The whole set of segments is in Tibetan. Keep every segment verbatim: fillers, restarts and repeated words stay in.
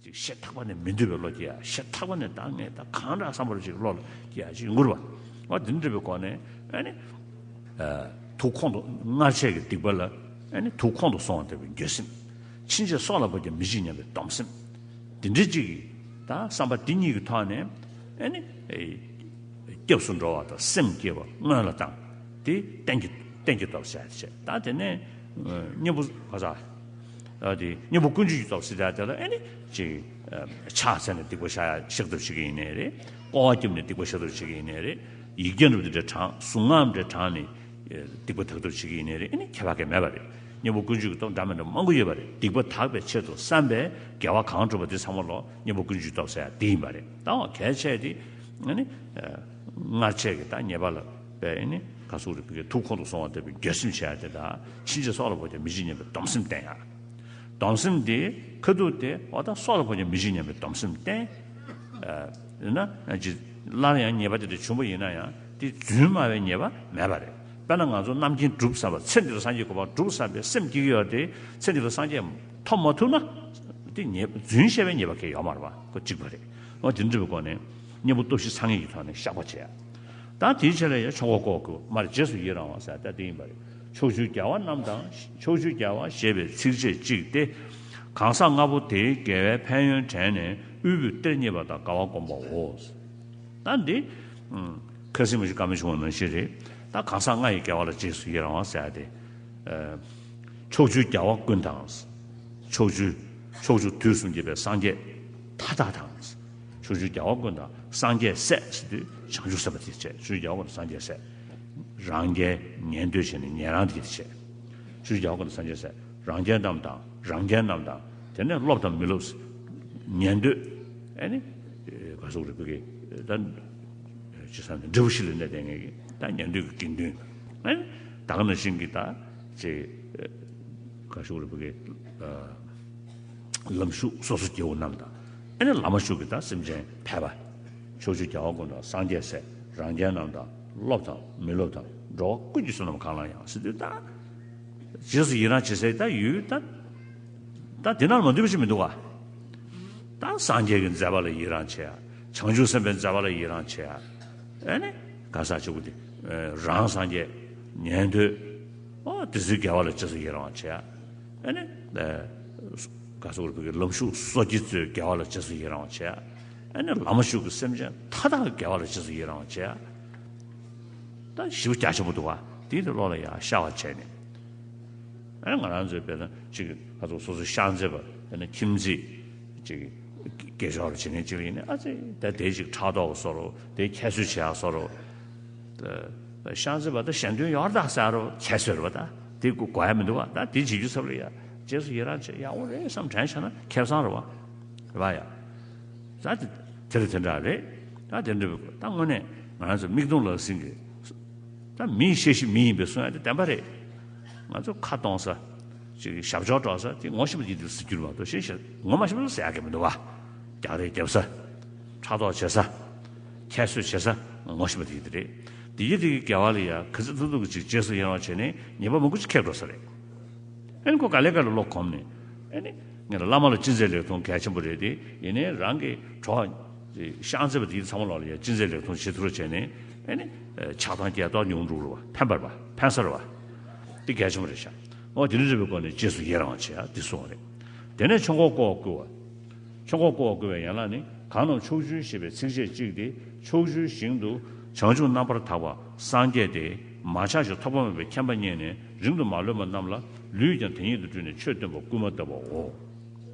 ཅིག་ཤ་ཐག་པ་ནས་མི་འདོད་པའི་བློ་སྐྱེ་ཡ། ཤ་ཐག་པ་ནས་ད་ངས་ད་གང་འདྲ་བསམ་པ་ཅིག་བློ་ལ་སྐྱེ་ཡ་ཅིག་ཡོང་གི་རེད་པ། འོ་དེ་འདྲ་བའི་སྒོ་ནས་ཨ་ནི། ཨ། ཐུགས་ཁོང་དུ་སྔར་བྱས་ཀྱི་སྡིག་པ་ལ་ཨ་ནི་ཐུགས་ཁོང་དུ་སོང་བ་ལྟ་བུའི་འགྱོད་སེམས། ཕྱིན་ཆད་སྲོག་ལ་བབ་ཀྱང་མི་འཇིགས་སྙམ་པའི་སྡོམ་སེམས། དེ་འདྲའི་ཅིག་གིས་ད་བསམ་པ་འདི་གཉིས་ཀྱི་ཐོག་ནས་ཨ་ནི། ཨེ། སྐྱབས་སུ་འགྲོ་བ་དང་སེམས་བསྐྱེད་པ་སྔོན་ལ་བཏང་། དེ་རྟེན་གྱི་རྟེན་གྱི་སྟོབས་ཟེར་ཡ་དེ་བྱས། ད་དེ་ནས་ཨ་གཉེན་པོ་ག་ས། ཨ་དེ་གཉེན་པོ་ཀུན་སྤྱོད་ཀྱི་སྟོབས་ཟེར་ཡ་དེ་ལ་ཨ་ནི་ཅིག་ཨ་ཕྱག་འཚལ་ནས་སྡིག་པ་བཤགས་ཡ་བཤགས་ཐབས་བྱེད་ཀྱི་ཡིན་ནའི་རེད། སྐོར་བ་བརྒྱབ་ནས་སྡིག་པ་བཤགས་ཐབས་བྱེད་ཀྱི་ཡིན་ནའི་རེད། ཡིག་བརྒྱ་འགྲུབ་དེ་འདྲ་བགྲངས། གཟུངས་སྔགས་འདྲ་བགྲངས་ནས་ཨ་སྡིག་པ་དག་ཐབས་བྱེད་ཀྱི་ཡིན་ནའི་རེད། ཨ་ནི་ཁྱད་པར་གང་མེད་པ་རེད། གཉེན་པོ་ཀུན་སྤྱོད་ཀྱི་སྟོབས་འདྲ་མི་འདྲ་མང་པོ་ཡོད་པ་རེད། སྡིག་པ་དག་པའི་ཆེད་དུ་བསམ་པའི་དགེ་བ་གང་བསྒྲུབས་པ་དེ་ཚང་མ་ལོ་གཉེན་པོ་ཀུན་སྤྱོད་ཀྱི་སྟོབས་ཟེར་ཡ་དེ་ཡིན་པ་རེད། ད་འོ་གལ་ཆེ་དེ་ཨ་ནི་ཨ་སྔར་བྱས་ཀྱི་ད་ཉེས་པ་ལ་དཔེ་ཨ་ནི་ག་སོགས་རིགས་པའི་ཐུགས་ཁོང་དུ་སོང་བ་ལྟ་བུའི་འགྱོད་སེམས་བྱེད་ཡ་དེ་དང་། ཕྱིན་ཆད་སྲོག་ལ་བབ་ཀྱང་མི་འཇིགས་སྙམ་པའི་སྡོམ་སེམས་བསྟེན་ཡ། སྡོམ་སེམས་དེ་ཁ་ཐུག་དེ་འོ་ད་སྲོག་ལ་བབ་ཀྱང་མི་འཇིགས་སྙམ་པའི་སྡོམ་སེམས་བསྟེན། ཨ་ཡིན་ན་ཅི་སླར་ཡང་ཉེས་པ་དེ་འདྲ་བྱུང་བ་ཡིན་ན་ཡང་དེ་རྫུན་སྨྲ་བའི་ཉེས་པ་མེད་པ་རེད། དཔེར་ན་ང་ཚོ་རྣམ་མཁྱེན་སྒྲུབ་བསམ་པ། ཚེ་འདི་ལ་སངས་རྒྱས་གོ་འཕང་སྒྲུབ་བསམ་པའི་སེམས་སྐྱེ་གི་ཡོད་དེ། ཚེ་འདི་ལ་སངས་རྒྱས་ཐོབ་མ་ཐུབ་ན་དེ་ཉེས་རྫུན་བཤད་པའི་ཉེས་པ་གང་ཡང་ཡོད་མ་རེད་པ། ཁོ་གཅིག་པ་རེད། འོ་དེ་འདྲ་བའི་སྒོ་ནས་གཉེན་པོ་སྟོབས་བཞི་ཚང་ངེས་ཀྱི་ཐོག་ནས་བཤགས་པ་བྱེད་ཡ། ད་དེའི་ཆེད་ལ་ཡང་ཆོས་འཁོར་བསྐོར་དགོས། མར་རྗེས་སུ་ཡི་རང་བ་ཟེར་ད་དེ་ཡིན་པ་རེད། ཕྱོགས་བཅུའི་རྒྱལ་བ་རྣམས་དང་། ཕྱོགས་བཅུའི་རྒྱལ་བ་ཞེས་པའི་ཚིགས་བཅད་གཅིག་སྟེ། གང་ཟག་ལྔ་པོ་དེའི་དགེ་བའི་ཕན་ཡོན་དྲན་ནས་དབུལ་པོའི་གཏེར་རྙེད་པ་དང་དགའ་བ་བསྒོམ་པའོ། ད་འདི་ཁ་སང་མ་ཞུ་ཀ་མ་ཞུ་བ་ནང་བཞིན་རེད། ད་གང་ཟག་ལྔ་ཡི་དགེ་བ་ལ་རྗེས་སུ་ཡི་རང་བ་ཟེར་ཏེ། ཕྱོགས་བཅུའི་རྒྱལ་བ་ཀུན་དང་། ཕྱོགས་བཅུ། ཕྱོགས་བཅུ་དུས་གསུམ་གྱི་པའི་སངས་རྒྱས་མཐའ་དག་དང་། ཕྱོགས་བཅུའི་རྒྱལ་བ་ཀུན་དང་། སངས་རྒྱས་སྲས་ཟེར་དུས་བྱང་ཆུབ་སེམས་དཔའ་དེ་བྱས། ཕྱོགས་བཅུའི་རྒྱལ་བ་ཀུན་དང་སངས་རྒྱས་སྲས། རང་རྒྱལ་ཉན་ཐོས་བྱས་ནས་ཉན་རང་དེ་བྱས། ཕྱོགས་བཅུའི་རྒྱལ་བ་ཀུན་དང་སངས་རྒྱས་སྲས། རང་རྒྱལ་རྣམས་དང་། རང་རྒྱལ་རྣམས་དང་། དེ་ནས་སློབ་དང་མི་སློབ། ཉན་ཐོས། ཨ་ནི་ག་སོགས་རིགས་པའི་ད་ཅི་ས་ནས་འབྲས་བུ་བཞི་ལ་གནས་བསྡད་མཁན་གྱི་ད་ཉན་ཐོས་ཀྱི་དགེ་འདུན། ཨ་ནི་ད་ག་ནང་བཞིན་གྱི་ད་ཅེས་ག་ཤུག་རིགས་པའི་ལམ་ཞུགས་སོ་སོ་སྐྱེ་བོ་རྣམས་དང་། ཨ་ནི་བླ་མ་ཞུགས་ཀྱི་ད་སེམས་ཅན་ཕལ་པ། ཕྱོགས་བཅུའི་རྒྱལ་བ་ཀུན་དང་སངས་རྒྱས་སྲས། རང་རྒྱལ་རྣམས་དང་། སློབ་དང་མི་སློབ་དང་། འགྲོ་བ་ཀུན་གྱི་བསོད་ནམས་གང་ལ་ཡང་ཟེར་དུས་ད། རྗེས་སུ་ཡི་རང་བྱེད་སའི་ད་ཡུལ་ད། ད་དེ་ནང་མ་འདུས་པ་ཞིག་མི་འདུག་ག་ད་སངས་རྒྱས་ཀྱི་མཛད་པ་ལ་ཡི་རང་བྱེད་ཡ། བྱང་ཆུབ་སེམས་དཔའི་མཛད་པ་ལ་ཡི་རང་བྱེད་ཡ། ཨ་ནི་ག་ས་ཆུ་བོ་དེ་རང་སངས་རྒྱས། ཉན་ཐོས། ཨོ་དེ་ཚོའི་དགེ་བ་ལ་རྗེས་སུ་ཡི་རང་བ་བྱེད་ཡ། ཨ་ནི་ག་ས་བོ་རིགས་པའི་ལམ་ཞུགས་སོ་སྐྱེ་ཚོའི་དགེ་བ་ལ་རྗེས་སུ་ཡི་རང་བ་བྱེད་ཡ། ཨ་ནི་བླ་མ་ཞུགས་ཀྱི་སེམས་ཅན་མཐའ་དག་གི་དགེ་བ་ལ་རྗེས་སུ་ཡི་རང་བ་བྱེད་ཡ། ད་ཞིབ་རྒྱ་ཆེན་པོ་འདུག་བ། དེ་དེ་བློ་ལ་ཡང་ཤར་བ་བྱས་ནས། ཨ་ང་རང་ཚོའི་དཔེར་ན་ཅིག་ཁ་ཚོ་སོ་སོའི་ཤག་མཛེས་པ། དཔེར་ན་ཁྱིམ་མཚེས་ཅིག་སྐད་ཅོར་བྱེད་མཁན་ཅིག་ཡིན་ན། ཨ་ཙི་ད་དེ་ཅིག་ཕྲག་དོག་བཟོ་རོགས། དེ་ཁྱད་གསོད་བྱེད་ཡག་བཟོ་རོགས། ཤག་མཛེས་པ་ད་ཞལ་འདོན་ཡོད་རེད་ད་ཟེར་རོགས། ཁྱད་གསོད་རེད་པ། ད་དེ་དགོས་ཡ་མི་འདུག་བ། ད་དེ་བྱེད་རྒྱུ་ཚབ་ལ་ཡ་རྗེས་སུ་ཡི་རང་བྱེད་ཡག་པོ་རེད་བསམ་དྲན་བྱས་ན་ཁེ་བཟང་རེད་བ། རེད་བ་ཡ། ད་དེ་དེ་ལ་དེ་འདྲ་རེད། ད་དེ་འདྲ་བའི་ད་དངོས་གནས་ང་རང་ཚོ་མིག་མཐོང་ལག་ཟིན་གྱི། ད་མིའི་བཤད་གཞི་མི་ཡིན་པའི་གསུང་ཡ་དེ་བདེན་པ་རེད། ང་ཚོ་ཁ་གཏོང་ས། ཅིག་ཞབས་ཕྱོགས་འགྲོ་ས་དེ་ངོ་ཤེས་པ་དེ་དུས་སུ་གྱུར་མ་གཏོགས་ཤེས་ཤེས་ངོ་མ་ཤེས་པ་ཟེར་ཡ་གི་མི་འདུག་བ། རྒྱག་རེས་རྒྱབ་ས། ཕྲག་དོག་བྱེད་ས། ཁྱད་གསོད་བྱེད་ས་ངོ་ཤེས་པ་དེ་དེ་རེད། དེ་ཡི་དེ་གི་དགེ་བ་ལ་ཡ་ག་ཚོད་ཐུབ་ཐུབ་ཀྱི་ཅིག་རྗེས་སུ་ཡི་རང་བྱས་ནས་ཉེས་པ་མང་པོ་ཅིག་ཁེགས་འགྲོ་ས་རེད། ཨ་ནི་ཁོ་ག་ལེ་ག་ལེ་བློ་གོམས་ནས། ཨ་ནི་ངས་བླ་མ་ལ་ཅི་མཛད་ལེགས་མཐོང་གལ་ཆེན་པོ་རེད་དེ། ཡིན་ནའི་རང་གི་གྲོགས་ཤག་མཛེས་པ་དེའི་ཚང་མ་ལོག་ལ་ཡ་ཅི་མཛད་ལེགས་མཐོང་བྱེད་ཐུབ་རོགས་བྱས་ནས། ཨ་ནི་ཆགས་སྡང་རྒྱ་སྟོབས་ཉུང་འགྲོ་རུ་བ་ཕན་པར་བ་ཕན་སར་བ། དེ་གལ་ཆེན་པོ་རེད་ཤག་འོ་དེ་འདྲ་རེད་པའི་སྒོ་ནས་རྗེས་སུ་ཡི་རང་བྱེད་ཡ་དེ་གསུངས་པ་རེད། དེ་ནས་ཆོས་འཁོར་བསྐོར་བ་བསྐུལ་བ། ཆོས་འཁོར་བསྐོར་བ་བསྐུལ་བའི་ཡན་ལག་ནི། གང་རྣམས་ཕྱོགས་བཅུའི་ཞེས་པའི་ཚིགས་བཅད་གཅིག་སྟེ། ཕྱོགས་བཅུའི་ཞིང་དུ་བྱང་ཆུབ་རྣམ་པར་དག་པ་སངས་རྒྱས་ཏེ། མ་ཆགས་ཤིང་ཐོགས་པ་མེད་པའི་མཁྱེན་པ་བརྙེས་ནས་རིང་དུ་མ་ལུས་པ་རྣམས་ལ་ལུས་ཀྱང་དེ་ཉིད་དུ་སྤྲུལ་ནས་ཆོས་སྟོན་པ་བསྐུལ་མ་བཏབ་པའོ།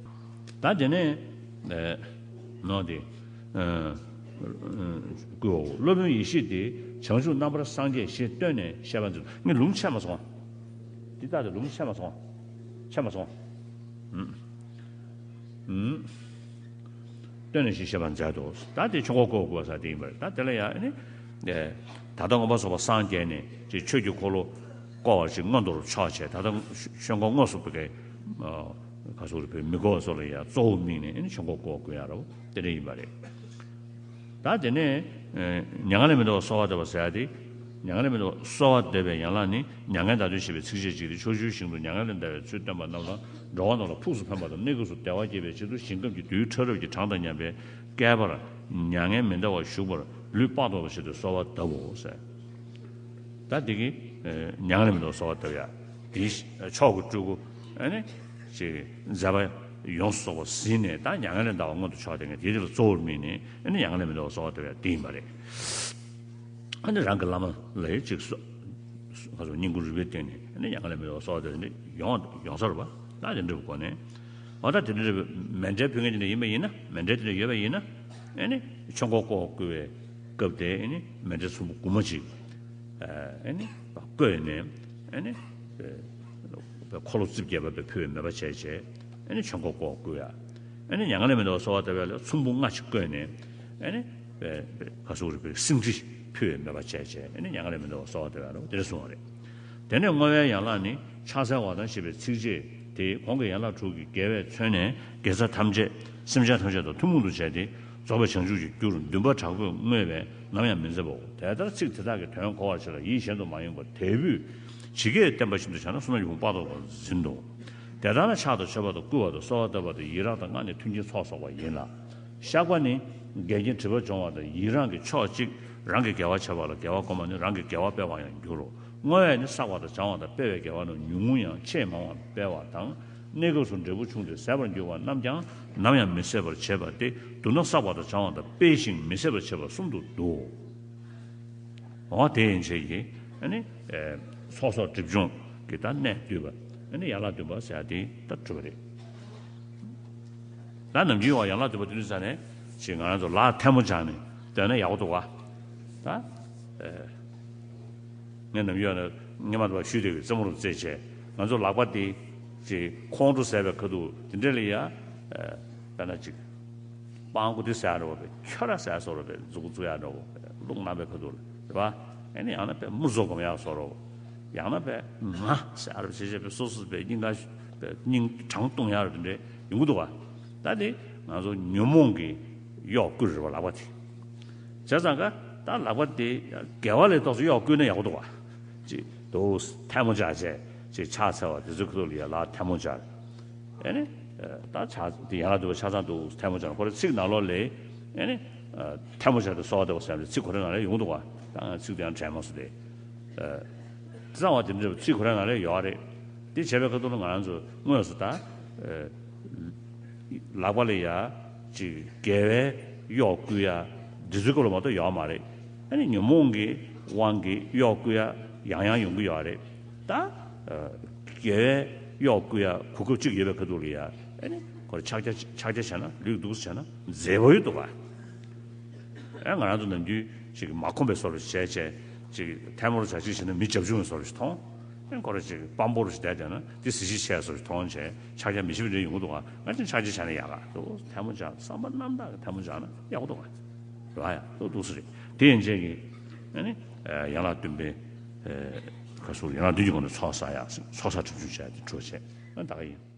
ད་དེ་ནས་ནོ་དེ་བསྐུལ་བའོ། སློབ་དཔོན་ཡེ་ཤེས་ཏེ། བྱང་ཆུབ་རྣམ་པར་སངས་རྒྱས་ཞེས་བསྟོད་ནས་བཤད་པ་མཛད། ངས་ལུང་ཆད་མ་སོང་། འདི་ལྟར་དུ་ལུང་ཆད་མ་སོང་། ཆད་མ་སོང་། ཨུམ། སྟོན་ནས་ཞེས་བཤད་པར་མཛད་དོ། ད་དེ་ཆོས་འཁོར་བསྐོར་བ་བསྐུལ་བ་ཟེར་དེ་ཡིན་པར། ད་དེ་ལ་ཡང་ནི། ད་ལྟ་མངོན་པར་རྫོགས་པར་སངས་རྒྱས་ནས་ཅིག་ཆོས་ཀྱི་འཁོར་ལོ་བསྐོར་བར་ཅིག་མངོན་མཐོ་རུ་ཕྱོགས་བྱས། ད་ལྟ་ཆོས་འཁོར་དངོས་སུ་བསྐོར་ག་སོགས་རེ་བོད་མི་འཁོར་སོགས་ལ་ཡང་གཙོ་བོ་དམིགས་ནས་ནི་ཆོས་འཁོར་བསྐོར་བ་བསྐུལ་ཡ་རོ་དེ་འདྲ་ཡིན་པ་རེད། ད་དེ་ནས་མྱ་ངན་ལས་མི་འདའ་བར་གསོལ་བ་འདེབས་པ་ཟེར་ཡ་དེ། མྱ་ངན་ལས་མི་འདའ་བར་གསོལ་བ་འདེབས་པའི་ཡན་ལག་ནི། མྱ་ངན་འདའ་དོན་ཞེས་པའི་ཚིགས་བཅད་གཅིག་སྟེ། ཕྱོགས་བཅུའི་ཞིང་དུ་མྱ་ངན་ལས་འདའ་བའི་ཚུལ་སྟོན་པ་རྣམས་ལ་ འགྲོ་བ་རྣམས་ལ་ཕུགས་སུ་ཕན་པ་དང་། གནས་སྐབས་སུ་བདེ་བ་སྐྱེད་པའི་ཆེད་དུ། ཞིང་ཁམས་ཀྱི་རྡུལ་ཕྲ་རབ་ཀྱི་གྲངས་དང་མཉམ་པའི་བསྐལ་པར་མྱ་ངན་མི་འདའ་བར་བཞུགས་པར་ལུས་དཔག་ཏུ་མེད་པ་བྱེད་དུ་གསོལ་བ་གདབ་བོ་ཟེར། ད་འདི་གི་ཨེ་མྱ་ངན་ལས་མི་འདའ་བར་གསོལ་བ་བཏབ་ཡ། དེའི་མཆོག་གི་སྤྲུལ་སྐུ་ཨ་ནི་ཅིག་མཛད་པ་ཡོངས་སུ་རྫོགས་པ་ཟིན་ནས། ད་མྱ་ངན་ལས་འདའ་བ་མངོན་དུ་ཕྱོགས་ཏེ་ངས་དེ་དེ་ལ་གཙོ་བོར་དམིགས་ནས་ཨ་ནི་མྱ་ངན་ལས་མི་འདའ་བར་གསོལ་བ་བཏབ་ཡ་དེ་ཡིན་པ་རེད། ཨ་ནི་རང་གི་བླ་མ་ལ་ཡི་ཅིག་གསོལ། ཁ་སོགས་བསྙེན་བཀུར་རུས་པའི་སྟེང་ནས་ཨ་ནི་མྱ་ངན་ལས་མི་འདའ་བར་གསོལ་བ་བཏབ་ཡ་དེ་ཡོང་ཡོང་ས་རེད་པ། ད་དེ་འདྲ་བའི་སྒོ་ནས། འོ་ད་དེ་འདྲ་བའི་མཎྜལ་ཕུལ་མཁན་དེ་འདྲ་ཡིན་པ་ཡིན་ན། མཎྜལ་དེ་འདྲ་ཡོད་པ་ཡིན་ན། ཨ་ནི་ཆོས་འཁོར་བསྐོར་བསྐུལ་བའི་སྐབས་དེ་ཨ་ནི་མཎྜལ་ཚོམ་བུ་དགུ་མ་ཅིག་ཨ་ནི་བསྐོལ་ནས་ཨ་ནི་འཁོར་ལོ་རྩིབས་བརྒྱད་པ་དེ་ཕུལ་བའི་མོས་པ་བྱས་བྱས། ཨ་ནི་ཆོས་འཁོར་བསྐོར་བསྐུལ་ཡ། ཨ་ནི་མྱ་ངན་ལས་མི་འདའ་བར་གསོལ་བ་བཏབ་ཡ་ལ་ཚོམ་བུ་ལྔ་ཅིག་བསྐོལ་ནས། ཨ་ནི་ག་སོགས་རིག་པའི་སིམ་ཁྲི་ཕུལ་བའི་མོས་པ་བྱས་བྱས། ཨ་ནི་མྱ་ངན་ལས་མི་འདའ་བར་གསོལ་བ་བཏབ་ཡ་ལ་དེ་འདྲ་གསུངས་པ་རེད། དེ་ནས་བསྔོ་བའི་ཡན་ལག་ནི། ཕྱག་འཚལ་བ་དང་ཞེས་པའི་ཚིགས་བཅད་དེ་གོང་གི་ཡན་ལག་དྲུག་གི་དགེ་བས་མཚོན་ནས་དགེ་རྩ་ཐམས་ཅད་སེམས་ཅན་ཐམས་ཅད་དང་ཐུན་མོང་དུ་བྱས་ཏེ། རྫོགས་པའི་བྱང་ཆུབ་ཀྱི་རྒྱུར་འདུན་པ་དྲག་པོས་བསྔོས་པས་ནམ་ཡང་མི་འཛད་པའོ། དེ་ལྟར་ཚིག་དེ་དག་གི་དོན་གོ་བར་བྱས་ལ་ཡིད་གཞན་དུ་མ་ཡེངས་པར་དལ་བུས་ཇི་སྐད་བསྟན་པ་བཞིན་དུ་བྱས་ན་བསོད་ནམས་ཀྱི་ཕུང་པོ་དཔག་ཏུ་མེད་པ་འཛིན་ཏོ། དེ་ལྟར་ན་ཕྱག་དང་མཆོད་པ་དང་བསྐུལ་བ་དང་གསོལ་བ་བཏབ་པ་དང་ཡི་རངས་དང་བསྔགས་ནས་མཐུན་རྐྱེན་ཚོགས་བསགས་པ་ཡིན་ལ། བཤགས་པ་ནི་འགལ་རྐྱེན་སྒྲིབ་པ་སྦྱོང་བ་དང་། ཡི་རངས་ཀྱི་ཕྱོགས་གཅིག་རང་གི་དགེ་བ་བྱ་བ་ལ་དགེ་བ་བསྒོམ་པ་ནི་རང་གི་དགེ་བ་སྤེལ་བར་ཡང་འགྱུར་རོ། བསྔོ་བས་ནི་བསགས་པ་དང་སྦྱང་བ་དང་སྤེལ་བའི་དགེ་བ་རྣམས་ཉུང་ངུ་ཡང་ཆེས་མང་བ་སྤེལ་བ་དང་། གནས་སྐབས་སུ་འབྲས་བུ་ཕྱུང་སྟེ་ཟད་པར་འགྱུར་བ་རྣམས་ཀྱང་ནམ་ཡང་མི་ཟད་པར་བྱེད་པ་སྟེ། བསྡུ་ན་བསགས་པ་དང་སྦྱང་བ་དང་སྤེལ་ཞིང་མི་ཟད་པར་བྱེད་པ་གསུམ་དུ་འདུའོ། འོ་དེ་ཡན་ཆད་ཀྱིས་ཨ་ནི་ཚོགས་གསོག་སྒྲིབ་སྦྱོང་གི་ད་གནད་བསྡུས་པ། ཨ་ནི་ཡན་ལག་བདུན་པ་ཟེར་ཡ་དེ་ད་གྲུབ་པ་རེད། ད་ནམ་རྒྱུན་ཡང་ཡན་ལག་བདུན་པ་དེ་འདྲ་ཟེར་ནས་ཅིག་ང་རང་ཚོ་ལག་ཐལ་མོ་སྦྱར་ནས་སྡོད་ན་ཡག་པོ་འདུག་ག། ད་ཨེ། ངས་ནམ་རྒྱུན་ཡང་སྔོན་མ་དུ་བ་ཞུས་དེ་གི་རྩེད་མོ་རུ་རྩེད་བྱས། ང་ཚོ་ལག་པ་དེ་ཅིག་ཁོང་ཁྲོ་ཟ་བའི་ཁ་ཐུག་དེ་འདྲ་ལ་ཡ། ཨེ། དཔེར་ན་ཅིག་སྤང་གོ་དེ་ཟ་ཡ་འདྲ་བོ་བས། ཁྱོད་ར་ཟ་ཡ་བཟོ་འདྲ་བོ་བས། མཛུབ་གུ་བཙུགས་ཡ་འདྲ་བོ་བས། རླུང་ནང་པའི་ཁ་ཐུག་ལ་རེད་པ། ཨེ་ནི་ཡང་ན་བས་མུར་བཟོ་སྒོམ་ཡ་བཟོ་འདྲ་བོ། ཡང་ན་བས་ང་ཟ་ཡ་ར་བྱེད་བྱེད་བས་སོ་སོ་བས་སྙིང་ག་བས་སྙིང་བྲང་བཏུང་ཡ་ར་དེ་འདྲ་ཡོང་གི་འདུག་ག། ད་དེ་ང་ཚོ་ཉོན་མོངས་ཀྱི་གཡོག་བསྐུལ་རེད་པ་ལག་པ་དེ། བྱས་ཙང་ཀ་ད་ལག་པ་དེ་དགེ་བ་ལ་ཏོག་ཙམ་གཡོག་བསྐུལ་ན་ཡག་པོ་འདུག་ག། ཅིག་འདུག་ཐལ་མོ་སྦྱར་བྱས་ཅིག་ཕྱག་འཚལ་བ་དེ་ཚོའི་ཁ་ཐུག་ལ་ཡ་ལག་ཐལ་མོ་སྦྱར། ཨེ་ནི། ད་ཕྱག་དེ་ཡན་ལག་བདུན་པ་ཆ་ཚང་འདུག་ཐལ་མོ་སྦྱར། ཁོ་རེ་ཚིག་ནང་ལོགས་ལས་ཨེ་ནི། ཐལ་མོ་སྦྱར་ཏེ་གསོལ་བ་འདེབས་པ་ཟེར་ཡ་ཚིག་ཁོ་རེ་ནང་ལས་ཡོང་འདུག་ག། ད་ང་ཚིག་དེ་ཡང་དྲན་མ་སོང་སྟེ། རྩ་བ་དེ་འདྲ་ཚིག་ཁོ་རེ་ནང་ལས་ཡོད་རེད། དེ་བྱས་པའི་ཁ་ཐུག་ལ་ང་རང་ཚོ་དངོས་སུ་ད། ལག་པ་ལ་ཡ་ཅིག་དགེ་བའི་གཡོག་བསྐུལ་ཡ་འདི་ཚོའི་སྐོར་ལ་མ་གཏོགས་ཡོད་མ་རེད། ཨ་ནི་ཉོན་མོངས་ཀྱི་དབང་གིས་གཡོག་བསྐུལ་ཡ་ཡང་ཡང་ཡོང་གི་ཡོད་རེད། ད་དགེ་བའི་གཡོག་བསྐུལ་ཡ་གོ་སྐབས་གཅིག་ཡོད་པའི་ཁ་ཐུག་ལ་ཡ། ཨ་ནི་ཁོ་ཕྱག་རྒྱ་ཕྱག་རྒྱ་བྱས་ན་ལུས་འདུག་སེ་བྱས་ན་མཛེས་པོ་ཡོད་འདུག་ག། ཨ་ང་རང་ཚོ་ནམ་རྒྱུན་ཅིག་མ་ཁོམ་པའི་བཟོ་འདྲ་བྱས་བྱས་ཅིག་ཐལ་མོ་རུ་བྱ་ཅིག་བྱས་ན་མི་རྒྱབ་ཆུང་བའི་བཟོ་འདྲ་ཞིག་མཐོང་། ཨེ་ཁོ་ར་ཅིག་སྤམ་པོ་རུ་ཞིག་བསྡད་བསྡད་ན་དེ་གཟི་བརྗིད་ཆེ་བཟོ་ཞིག་མཐོང་བྱས་ཕྱག་རྒྱ་མི་ཤེས་པ་འདྲ་ཡོང་གི་འདུག་ག། ང་ཚོ་ཕྱག་རྒྱ་བྱས་ན་ཡག་ག་འདུག་ཐལ་མོ་སྦྱར་བསམ་པ་རྣམ་དག་གི་ཐལ་མོ་སྦྱར་ན་ཡག་པོ་འདུག་ག། རེད་བ། ཡག་འདུག་འདུག་སེ་རེད། དེ་ཡན་ཆད་ཀྱི་ཨ་ནི་ཡན་ལག་བདུན་པའི་ཁ་སོགས་ཡན་ལག་བདུན་གྱི་སྒོ་ནས་ཚོགས་བསགས་ཡག་ཚོགས་བསགས་སྒྲིབ་སྦྱོང་བྱས་ཏེ་གྲོལ་བྱས་ཨ་ད་ག་ཡིན།